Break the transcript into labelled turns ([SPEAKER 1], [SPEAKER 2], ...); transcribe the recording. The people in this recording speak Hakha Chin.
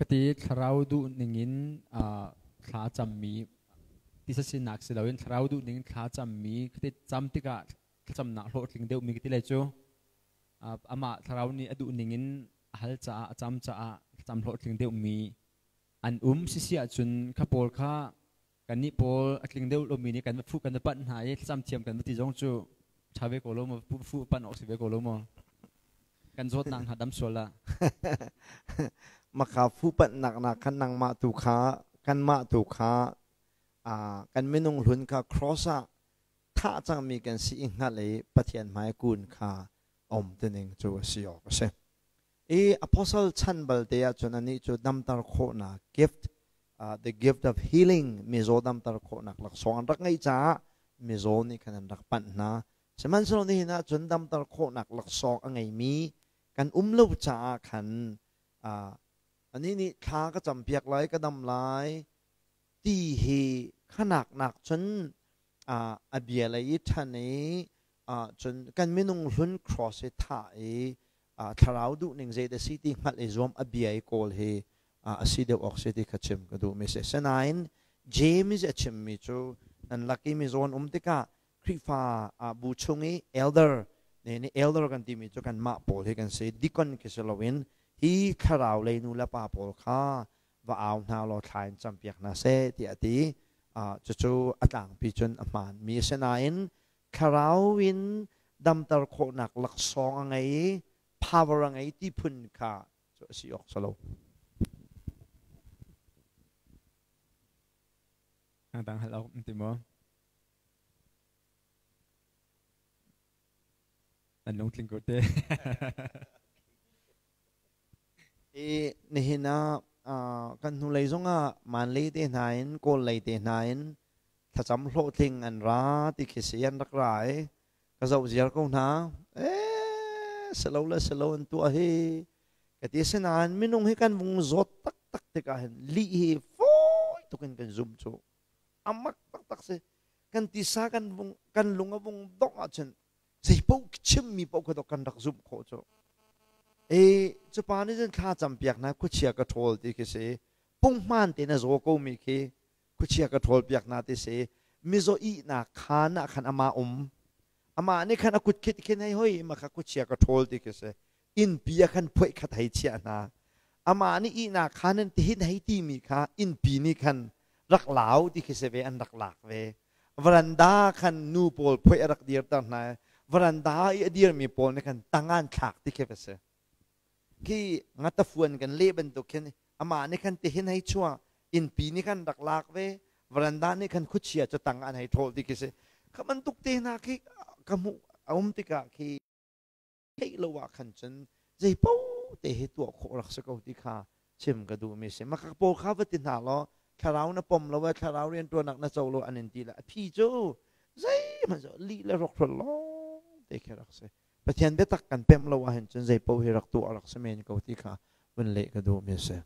[SPEAKER 1] Kati thlarau duh ningin thla cammi tisa sinak si loin thlarau duh ning thla cammi kati cam tikah thlacamnak hlawhtling deuhmi kati lai cu amah thlarau nih a duh ningin a hal caah a cam caah thlacam hlawhtling deuhmi an um sisi ahcun kha pawl kha kannih pawl a tling deuh lomi nih kan va fuh kan va panh hna i thlacam thiam kan va ti zong cu ṭha ve ko lo maw fuh panh awk si ve ko lo maw kan zawtnak hna dam sual ah
[SPEAKER 2] Maka fu panhnak nak khan nangmah tu kha kanmah tu kha kan minung hlun kha cross ah thah cangmi kan si i hngalh i Pathian hmai kun kha om tining cu a si awk a si. I apostle chan balte ahcun anih cu damter khawhnak gift, the gift of healing, mizaw damter khawhnak laksawng an rak ngeih caah mizaw nih khan an rak panh hna. Sihmanhsehlaw nihin ahcun damter khawhnak laksawng a ngeimi kan um lo caah khan anih nih thla ka campiak lai, ka dam lai ti hi khanak nak cun a bia lei i ṭhan i cun kan minung hlun cross i thah i thlarau duhning zei dah si ti hngalh i zuam a bia i kawl hi a si deuh awk si ti kha chim ka duhmi si. Sinain James a chimmi cu nan lak i mizaw an um tikah Khrihfa bu chung i elder ne nih elder kan timi cu kanmah pawl hi kan si deacon khi si loin hi thlarau lei nu le pa pawl kha va au hna law thla in campiak hna seh tiah a ti. Cucu a tlangpi cun a hmaanmi a si nain thlarau in damter khawhnak laksawng a ngei i power a ngei ti phun kha cu a si awk si lo.
[SPEAKER 1] Dang hal awk ti maw? An lungtling ko te.
[SPEAKER 2] I nihin ah kan hnulei zongah Manlay te hna in Kawl lei te hna in thlacam hlawhtling an ra ti khi si an rak ra i ka zoh ziar ko hna. Ee silo le silo an tuah hi ka ti sinain minung hi kan vung zawt taktak tikah hin lih hi fawi tuk in kan zum cu amak taktak si kan tisa kan vung kan lung a vung dongh ahcun zei paoh chimmi paoh kha kan rak zumh khawh cu e cu pa nih cun thla campiak hna khuachia ka ṭhawl ti khi si punghman tein a zaw ko mi khi khuachia ka ṭhawl piak hna ti si mizaw ihnak khaan ah khan amah um amah nih khan a kut khit khin hei hoi ma kha khuachia ka ṭhawl ti khi si innpi ah khan phoih khat hei chiah hna amah nih ihnak khaan in tihin hei ti mi kha innpi nih khan rak lau ti khi si ve an rak lak ve Varanda khan nu pawl phoih a rak dirter hna i varanda i a dirmi pawl nih khan tangan thlak ti khi va si. Khi ngatafuan kan leh bantuk khin amah nih khan tihin hei chuah innpi nih khan rak lak ve varanda nih khan khuachia cu tang an hei ṭhawl ti khi si. Kha bantuk te hna khi ka hmuh a um tikah khi theih lo ah khan cun zei paoh te hi tuah khawh rak si ko ti kha chim ka duhmi si. Maka pawl kha va ti hna law thlarau na pom lo thlarau rianṭuannak na co lo an in ti le a phi cu zeihmanh cu lih le rawkhrol lawng te khi rak si. Pathian biatak kan pemh lo ahhin cun zei paoh hi rak tuah rak si men ko ti kha vun leh ka duhmi a si.